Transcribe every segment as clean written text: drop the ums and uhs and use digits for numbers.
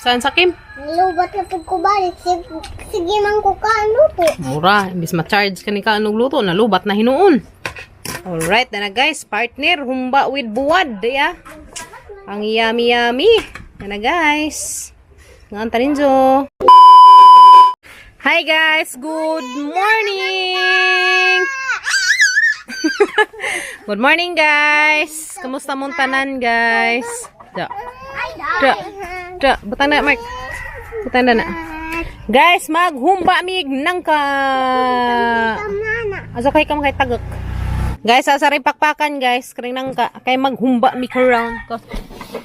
Saan sa Kim? Lubat na pud ko balik. Sige man ko ka luto. Mura, imbis ma-charge ka ni ka anong luto, nalubat na hinuon. Alright, na guys, partner, humba with buwad, ya. Ang yummy yummy. Na guys. Ngan taninjo. Hi guys, good morning. Good morning guys. Kamusta mong tanan guys? Da. Da. Da, butang na Mark. Butang na na. Guys, maghumba mig nangka. Asa kay kam kay tagok. Guys, asa rin pakpakan guys, kring nangka kay maghumba mi karon.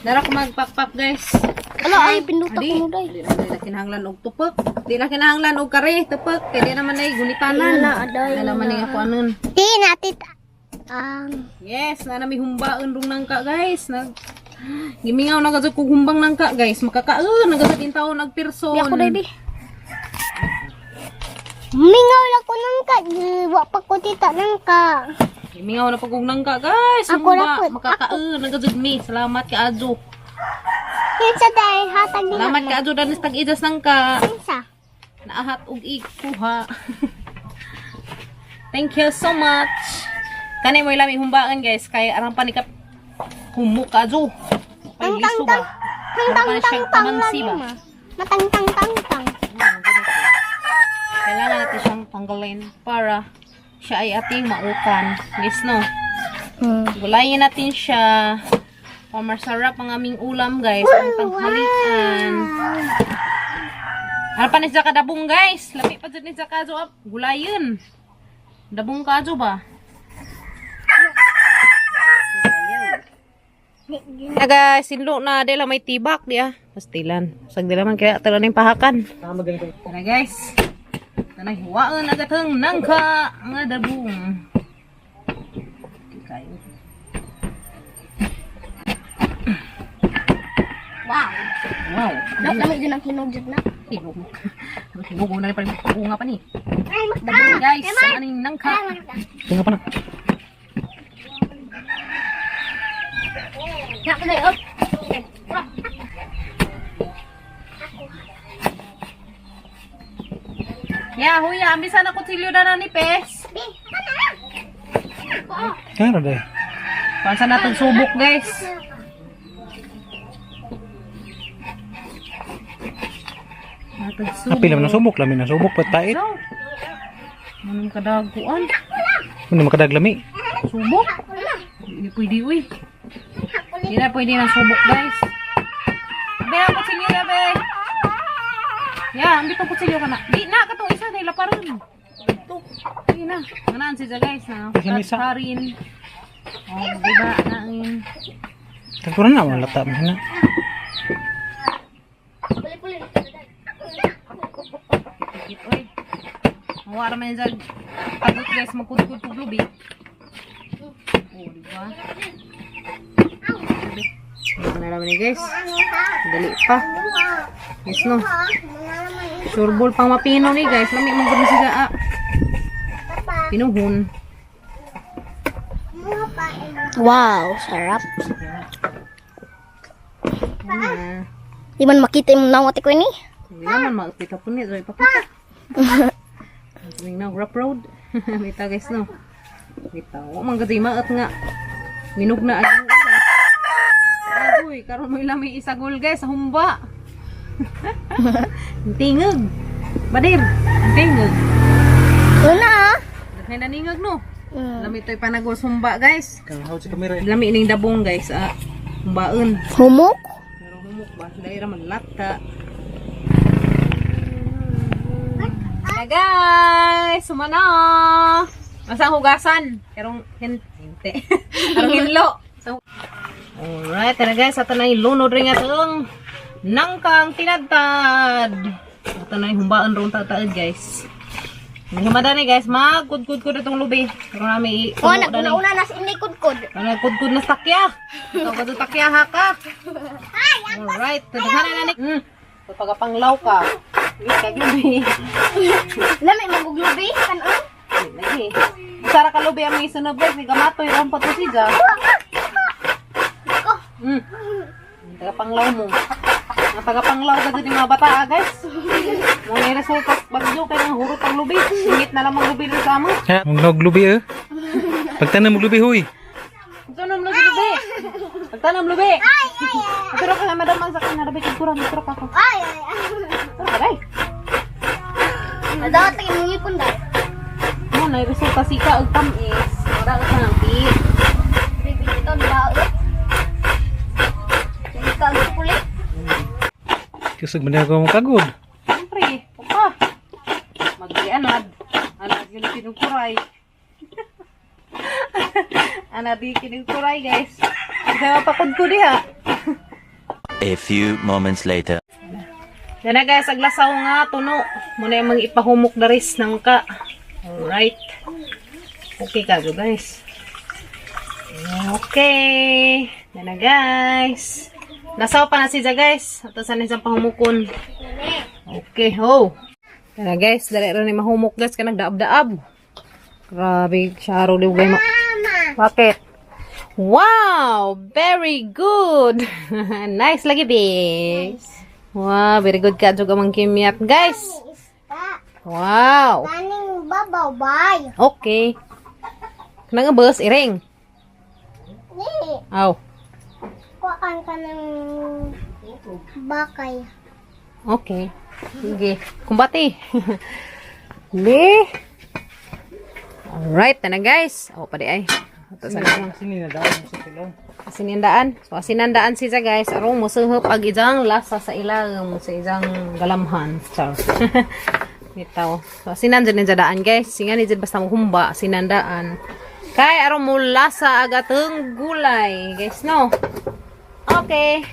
Dara ko magpakpak guys. Ala ay pinduta Adi, ko mo day. di na kinahanglan og tupok. Di na kinahanglan og kare, tupok. Kay di naman ay gunitanan. Na, aday. Na naman ay ako anon. Di natit ang Yes, na nami humbaon rong nangka guys. Nag Gimingaw na gazud kog humbang nangka guys. Makakaon na gazud in taon nagperson. Di ako day di. Mingaw lang ko nang ka, wa pa ko tita nang ka. Gimingaw na pag nangka guys. Ako Humba, na po. makakaon na gazud mi. Salamat ka Ajo. Kinsa day hatag din. Salamat ka Ajo danis tag-ijas nangka. Kinsa? Naahat og ikuha. Thank you so much. Kani mo lami humbaan guys kay arang pa ni ka humok ka Ajo. Ay Tang liso tang tang. ba? Tang tang Arang pa tang siyang tang tamansi lagi ba? ma. Matang tang tang tang. Kailangan natin siyang tanggalin para siya ay ating mautan. Yes, no? Gulayin natin siya. Para masarap ang aming ulam, guys. Ang tanghalian. Ano pa ni siya kadabong, guys? Lami pa dyan ni siya kajo. Up. Gulayin. Dabong kajo ba? Na guys, sinlo na. Di lang may tibak, di ah. Pastilan. Sag di man kaya tala na yung pahakan. Tara guys. Tanay huwaan agad ang nangka nga dabong. Di kayo. Wow. Wow. Lami jud ang hinog jud na. Hinog. Hinog na rin pa bunga pa ni. Ay, Dabong guys, ang aning nangka. Bunga pa na. Nak day oh. Ya, huya, ambisa na kutsilyo na na ni Pes. Bi, kana. Kaya day. Pansa na itong subok guys. Natong subok. Apil naman ang subok, lami na subok patait. So, anong kadaguan? Hindi makadaglami. Subok? Hindi pwede, uy. Hindi na pwede ng subok, guys. Be, ang kutsilyo na, be. Ya, ambit ang kutsilyo ka na. Di na, katong isa, nila pa rin. Ito. Di na. Manaan siya, guys. Na, Isa, isa. Karin. Oh, di ba? Nain. Tagpuran na, wala lata mo na. Tikit, uy. Mawa raman yan sa pagod, guys. Magkudkud kog lubi. Oh, di ba? Ito na naman eh, guys. Dali pa. Yes, no. Sureball pang mapino ni guys. Lami mong gud siya ah. Pinuhon. Wow, sarap. Ah. Di man makita imong nawat ko ini. Hindi naman makita po niya. Zoy pakita. Kaming na rough road. Mita guys no. Mita. Wa man gud maat nga. Minog na ang Agoy, karon mo ilang may isagol guys sa humba. Ang Tingog. Badir, ang tingog. Una ah. Daghay na ningog no. Lami to'y panagol sa humba guys. Kang hawd sa kamera. Lami ning dabong guys, ah. Humbaon. Humok. Pero humok ba? Dahil raman lata. Na guys, sumana. Masang hugasan. Karong hinte. Karong hinlo. So, alright, tara guys, ato na yung lunod rin atong nangkang tinadtad. Ato na yung humbaan rong tataad guys. Humada ni guys, magkudkud ko itong lubi. Pero nami Oh, naguna-una na sa inikod-kod. Ano, kudkud na sakya. Ikaw ka takya ha ka. Alright, tadhana na ni. Pagapanglaw ka. Hindi ka lubi. Lami maguglubi kanon. Lagi. Sara ka lubi ang may sunod guys, ni gamatoy ron pa to siya. Tagapanglaw mo. Mga taga-panglaw ka dyan yung mga bata, ah, guys. Mga may resulta bagyo kay mga hurot ang lubi. Singit na lang mga lubi dito sa amo. Ha, maglubi eh. Pagtanam maglubi huy. Tanam lubi. Pagtanam lubi. Pero ka madam ang sakin na rabi kurang turo ka ko. Ay, ay, ay. Turo ka day. Dapat lagi mangipon dai. Mo na resulta sika og tamis. Wala ka nang pit. Bibi ito ba? Ikaw ang kulit. Kusog man ako kagod. Siyempre, pa. Magdianad. Anad yun kinukuray. Anad yung kinukuray, guys. Kaya mapakod ko diha. A few moments later. Yan na guys, aglasaw nga tuno. Muna yung mga ipahumok daris ng ka. Alright. Okay ka guys. Okay. Yan na guys. Nasaw pa na siya guys. Ato sa isang pahumukon. Okay, ho. Yan na guys, dali ra ni mahumok guys kanang daab-daab. Grabe, syaro di ugay ma. Bakit? Wow, very good. Nice lagi, be. Wow, very good ka jud amang kimyat, guys. Ista. Wow. Kaning babaw bay. Okay. Kanang bus iring. Ni, Aw. kuan ka ng bakay. Okay. Sige. Kumbati. Le. Alright, na guys. Oh, padi ay. Ato sa na. Sini na daan sa tilaw. Asinandaan. So asinandaan siya guys. Arong musuhop ag ijang lasa sa ilang sa ijang galamhan. Char. Bitaw. So asinan dyan ni daan guys. Singa ni dyan basta humba asinandaan. Kay arong mo lasa ag atong gulay guys no. Okay.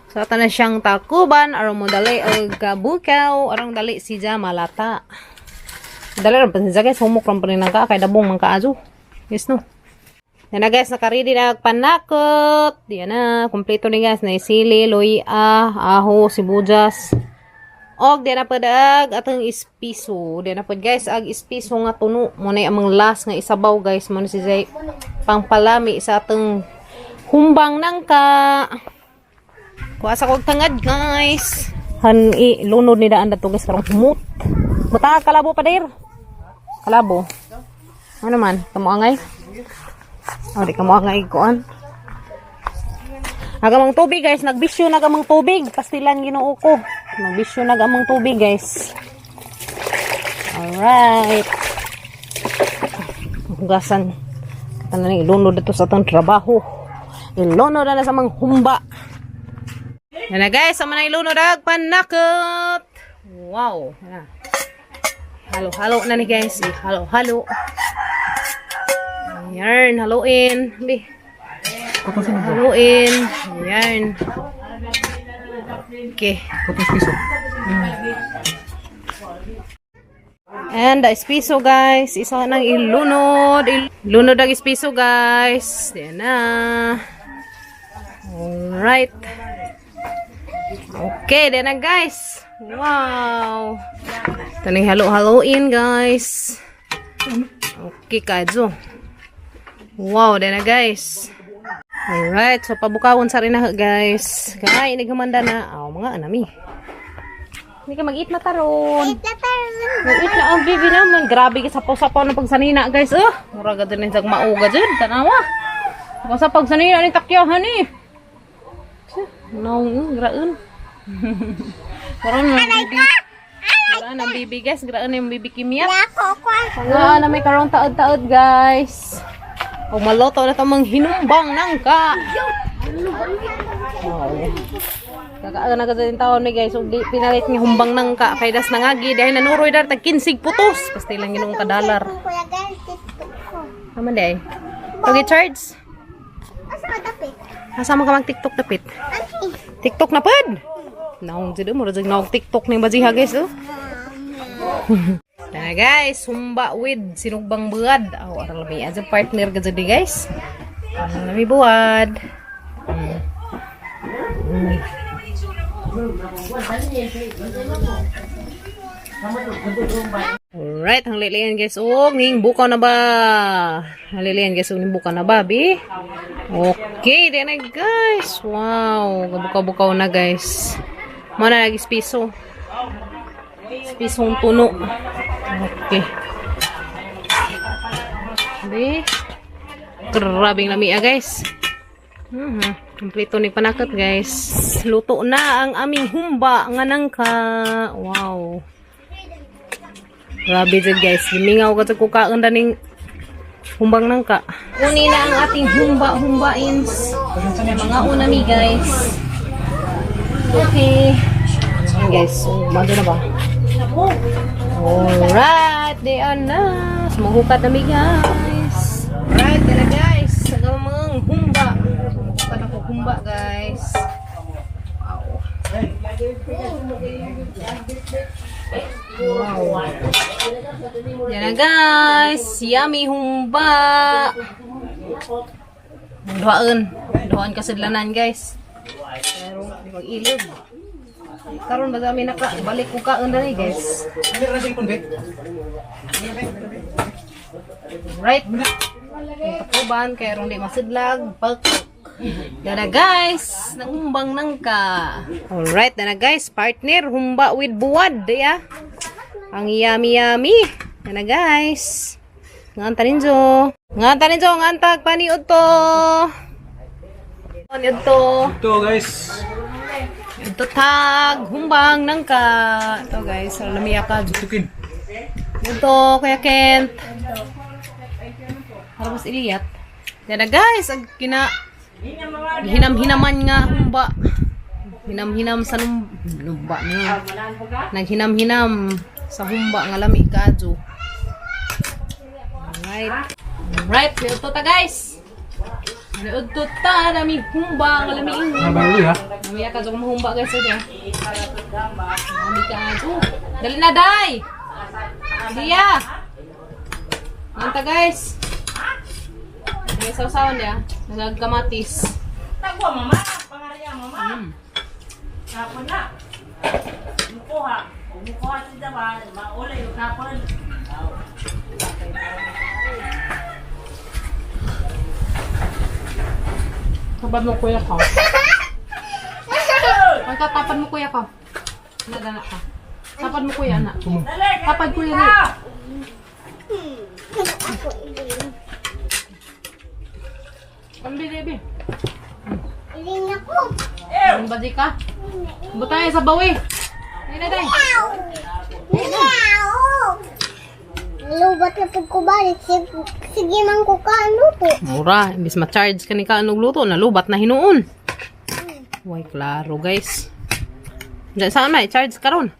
So ato na siyang takuban arong mo dali og kabukaw arong dali siya malata. Dali ra pa siya guys, humok ra pa rin ang ka kay dabong man kaazo. Yes no. Yan na guys, nakaready na ang panakot. Yan na, kumpleto ni guys. Na sili, luya, aho, sibuyas. Og di na pod ag atong ispiso. Di na pod guys, ag ispiso nga tuno. Muna yung amang last nga isabaw guys. Muna si Zay pangpalami sa atong humbang nangka. Kuha sa kog tangad guys. Han i lunod ni daan dato guys karong humot. Buta kalabo pa dir. Kalabo. Ano man, kamo angay? Oh, di kamo angay kuan. Agamang tubig guys, nagbisyo na agamang tubig. Pastilan Ginoo ko. Nagbisyo na agamang tubig guys. Alright. Hugasan. Tanan ni ilunod dito sa atong trabaho. Ilunod na sa mga humba. Yan na guys, sama na ilunod ag panakot. Wow. Yan na. Halo-halo na ni guys. Halo-halo. Ayan, haluin. Bi. Haluin. Ayan. Okay. Kupos piso. And the espiso guys, isa nang ilunod. Ilunod ang espiso guys. Yan na. Alright. Okay, yan na guys. Wow. Taning halo-haloin guys. Okay, kadyo. Wow, yan na guys. Alright, so pabukawon sa rin na guys. Kaya inighamanda na. Aw, mga anami. Hindi ka mag-eat na taron. Mag-eat na ang bibi naman. Grabe ka sapaw-sapaw na pagsanina, guys. Oh, mura ka din sa mauga dyan. Tanawa. Sa pagsanina ni takyahan eh. No, graon. Karon na bibi. Graon ang bibi, guys. Graon yung bibi kimya. Ako kuan. Nga na may karong taod-taod, guys. O maloto na itong mga hinumbang nangka. Wow. Kakaan na kasi yung taon ni guys. Ug di pinalit nga humbang nangka. Kay das nangagi. Dahil nanuroy dar tag 15 putos. Basta lang ginoong kadalar. Kuya guys, TikTok ko. Naman di ay. Pag charge. Asa ka dapit? Asa man ka mag TikTok dapit? Ani. TikTok na pud. Naong jud mo rajag naog TikTok ning bajiha guys oh. Tara guys, humba with sinugbang buad. Aw, aral lami as a partner gud di guys. Ang lami buad. Alright, ang lilian guys. Oh, ning bukaw na ba? Ang lilian guys, oh, ning bukaw na ba, bi? Okay, then na guys. Wow, gabukaw-bukaw na guys. Mo na lagi piso. Pisong puno. Okay. Be. Grabing lami ah, guys. Kompleto ni panakot, guys. Luto na ang aming humba nga nangka. Wow. Grabe jud, guys. Gimingaw ka sa kukaon daning humbang nangka. Uni na ang ating humba-humbains. Mga una mi, guys. Okay. Ayan, guys. So, bago na ba? Alright, di na. Sumuhukat na mi, guys. Alright, tara guys. Sa mga humba. Sumuhukat ako humba, guys. Wow. Wow. Yan na, guys. Yummy humba. Duhaan. Duhaan kasidlanan, guys. Pero di mag-ilog. Karon ba kami naka balik ko kaon dali, guys. Right. Kapuban kay rong di masidlag. Pag Dana guys, nangumbang nangka. Alright, dana guys, partner humba with buwad, ya. Ang yummy yummy. Dana guys. Nganta ninjo. Nganta ninjo, ngantag paniud to. Paniud to. Ito guys. Ito tag, humbang nangka. Ito guys, lamiya ka. Tukin. Ito, Kuya Kent. Para mas iliyat. Yan na guys, ang kina hinam-hinaman nga humba. Hinam-hinam sa lumba niya. Naghinam-hinam sa humba nga lami kaadyo. Alright. Alright, niudto ta guys. Niudto ta nami humba nga lami. Nabawi ha. Mamaya ka dyan humba guys. Ito. Mami ka dyan. Dali na, day! Diya! Manta guys. May sausawan niya. Nagkamatis. Tagwa mama, pangarya mama. Kapon na. Mukuha. Mukuha sila ba? Maulay yung kapon. Tapad mo kuya ko. Pagkatapad mo kuya ko. Nadana ka. Tapad mo kuya na. Tapad kuya na. Ako ilin. Ang bili, Ilin ako. Ang badi ka. Butay sa bawi. Ay na, day. Meow! Meow! Lubat na pag kubalik. Sige man ko ka, ano to? Mura, imbis ma-charge ka ni ka anong luto, nalubat na hinuon. Way, klaro guys. Diyan saan may charge karon?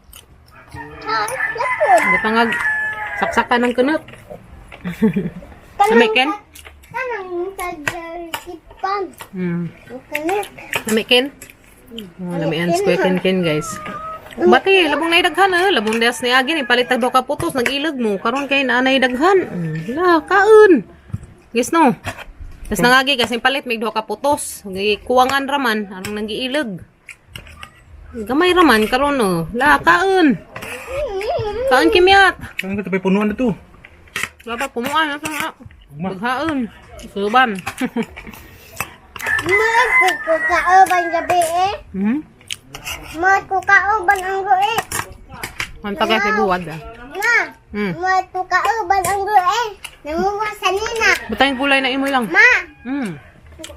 Charge na po. Di pa nga saksakan ng kunot. Nami Ken? Kanang tagarkipan. Kanit. Nami Ken? Oh, nami ang square Ken Ken guys. Bati, labong na daghan eh. Labong das ni agin, ipalit tag ka putos, nag-ilag mo. Karon kay naanay daghan. La, kaon. Guys no. Tas nangagi kasi palit may duha ka putos. Kuwangan raman anong nangiilag. Gamay raman karon no. La, kaon. Kaon kimyat. Saan ka tapay punuan na to? Wala pa pumuan na nga. Ugma. Paghaon. Suban. Maad ko ko kauban gabi eh. Maad ko kauban ang rue. Ang taga sa buwad ah. Na. Maad ko kauban ang rue. Nanguha sa nina. Butang gulay na imo lang. Ma.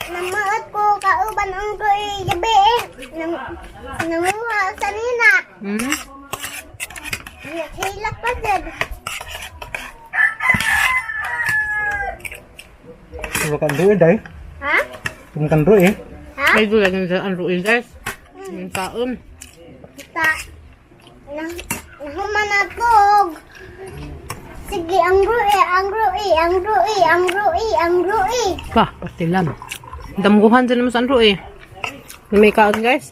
Namaot ko kauban ang rue gabi eh. Nanguha sa nina. Hilak pa dyan. Tumakan doon eh, day. Ha? Tumakan doon eh. Ha? Ay gulay ng ang ruil guys. Yung kaon. Ta. Nahumanatog. Sige, ang rue, ang rue, ang rue, ang rue, ang rue. Pa, patilan. Damguhan dyan naman sa anro eh. May kaon guys.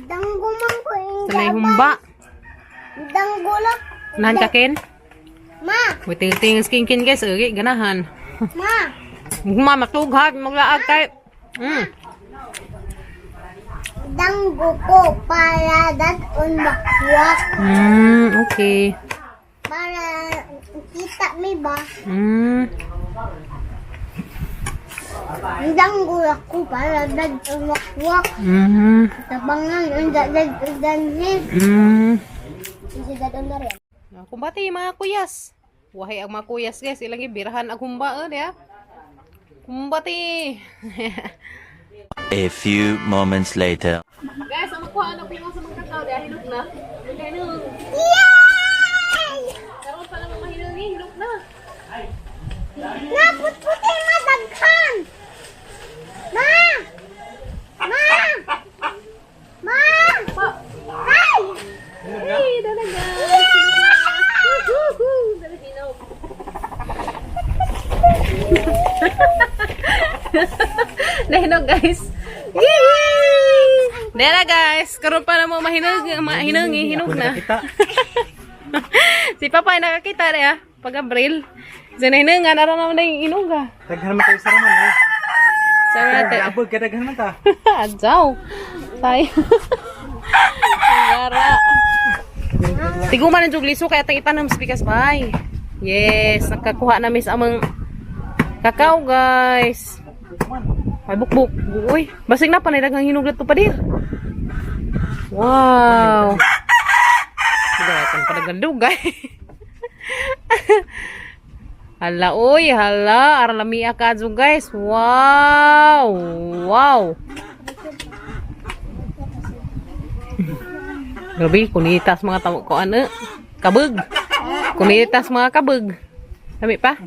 Dangguman ko yung Sa may humba. Danggulak. Nahan ka Ken? Ma, May ting-ting skin kin guys. Okay, ganahan. ma. Ma, matugha. Maglaag kay. Danggo ko para dat on makwak. Okay. Para kita mi ba? Ndang ko para dag wakwak. Tabangan ang dag danhin. Kasi dadon na rin. Kumbati mga kuyas. Wahay ang mga kuyas guys, ilang ibirahan ang humba ya. Kumbati. A few moments later. Guys, ang makuha na po sa mga kakao dahil hinog na. Hinog. Yay! Karon pa lang mahinog eh, hinog na. Naputputi madaghan! Ma! Ma! Ma! Ay! Ay, dalaga. Woohoo! Dala hinog. Nahinog guys. Yay! Dala guys, karon pa na mo mahinog, mahinog, hinog na. Kita. Si Papa ay nakakita na ya, pag Abril. Sa nahinog nga, naroon naman na yung inog ah. Daghan man tayo sa raman eh. Sabi natin, Abog ka daghan man ta. Adyaw. Tay. Gara. Tiguma ng jugliso kaya tang itanam speakers bay. Yes, nakakuha na mis amang kakao guys. Ay bukbuk. Uy, basig na panay daghang hinog to padir. Wow. Daghan pa daghang dugay. Hala, uy, hala. Aralamia ka guys. Wow. Wow. Grabe, kunitas mga tao ko ano. Kabog. Kunitas mga kabog. Dami pa.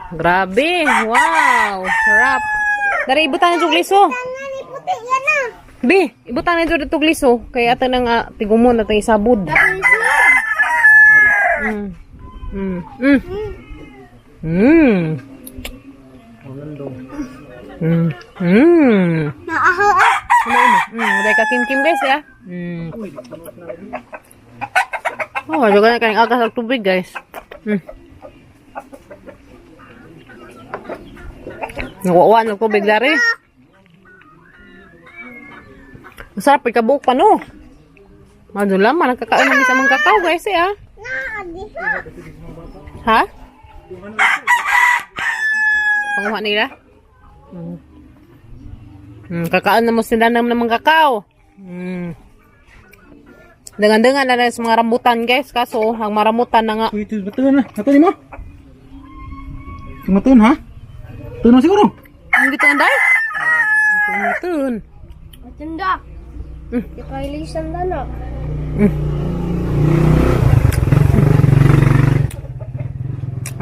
Grabe. Wow. Sarap. Dari ibutan na liso. Tangani puti yan na! Bi, ibutan na jud itong liso. Kaya ato nang tigumon atong isabod. Naaho ah! Dahil ka kim-kim guys ya. Oh, juga na kayong agas ang tubig guys. Nakuha ng tubig dari. Masarap ikabuok pa no. Madula man nagkakaon namin sa mga kakao guys eh ah. Naadiha! Ha? Panguha nila? Kakaan na mo sila ng mga kakao. Dangan-dangan na lang sa mga rambutan guys. Kaso, ang maramutan na nga. Uy, ito batuan na. Ato nimo. Matuon ha? Tuon siguro. Ang gito anday? Tuon. Matunda! Ikailisan na na.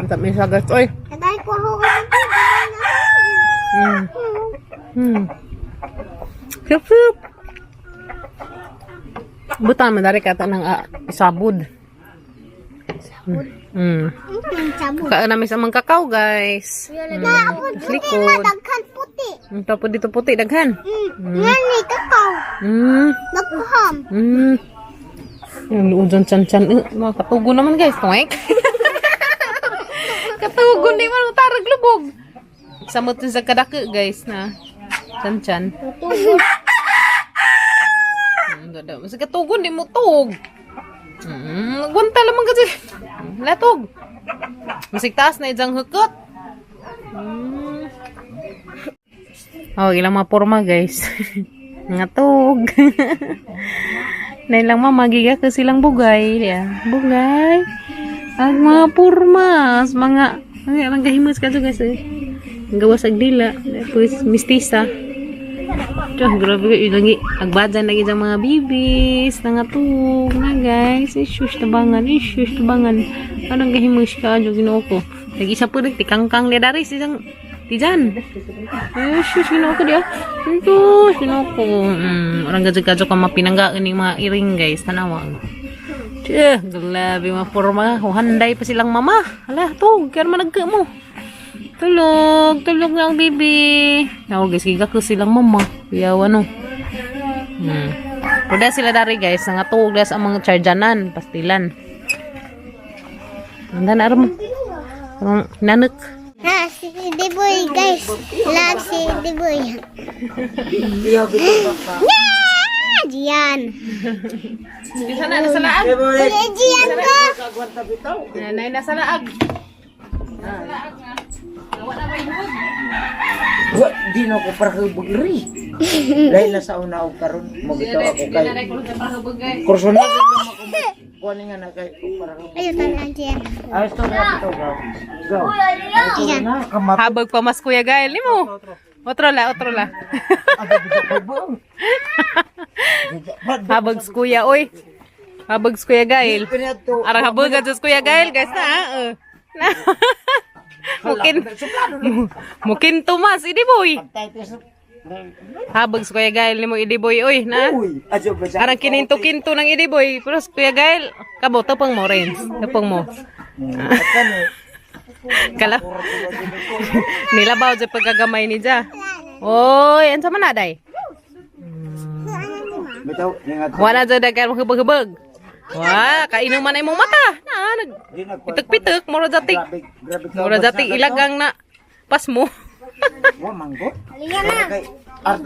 Ang tamis sa guys. Oy. Kaday ko ako kasi Sup, sup. Buta man dari kata ng isabod. Sabod. Kaon namin sa mga kakao guys. Naapod puti Likod. madaghan puti. Ang tapo dito puti daghan. Nga ni kakao. Nagkuham. Yung luod dyan chan chan. Eh, mga katugo naman guys. Tuwek. Katugo di man tarag lubog. Samot sa kadako guys na. Chan chan. Katugo. Gada. Mas katugon di mo tug. Gwanta lamang kasi. Latog. Masig taas na idang hukot. Oh, ilang mga porma guys. Nga tug. Na ilang mamagiga kasi silang bugay. Ya. Bugay. Ang mga porma. Mga ay, ang gahimos ka to guys. Eh. Ang gawas ag dila. Tapos mistisa. Diyan, grabe kayo. Lagi, agbadan lagi sa mga bibis. Nangatug na guys. Issues tabangan. Issues tabangan. Anong gahimus ka? Diyo ginoo ko. Lagi isa po rin. Tikangkang ni Daris. Isang tijan. Issues ginoo ko diya. Ito, ginoo ko. Orang gadyo-gadyo ka mapinanggaan yung mga iring guys. Tanawa. Tiyo, grabe mga forma. Huhanday pa silang mama. Hala, tug. Kaya naman nagka mo. Tulog, tulog na ang baby. Ako guys, giga ko silang mama. Kuya ano. Kuda sila dari guys, nangatug das ang mga charjanan, pastilan. Andan aram. Ang nanak. Ha, si Diboy guys. Love si Diboy. Yeah! Gian. Isa na nasa laag. Kuya Gian ko. Nanay nasa laag. Nasa laag nga. Wala may hubog. Wa, di na ako para bugri. Lain na sa una og karon mabitaw ako Di kay. na rin para hubog, guys. Kurso na lang ako kuan nga na kay para Ayaw tanan siya. Ay, ito na ito go. Go. Ay, na kamat. Habag pa mas, Kuya Gael nimo. Otro la, otro la. Habag kuya, oy. Habag Kuya Gael. Arang habag sa Kuya Gael, guys na. Ah, eh. Na. Mukin mukin tumas idi boy. Habag sa Kuya Gael nimo idi boy, oy na. Uy, adyo ba siya? Arang kininto-kinto ng idi boy. Pero sa Kuya Gael, kabo tupang mo Renz, tupang mo. Kala. Nilabaw sa pagkagamay ni Ja. Oy, ansa man na day? Bitaw, ingat. Wala jud daghan hubog-hubog. Wa, kainom man ay mong mata. Na, nag Di na pitik-pitik, mura jatik. Grabe, grabe ka. Mura jatik ilagang na pasmo. Wa manggot. Aliya na. Kay arta.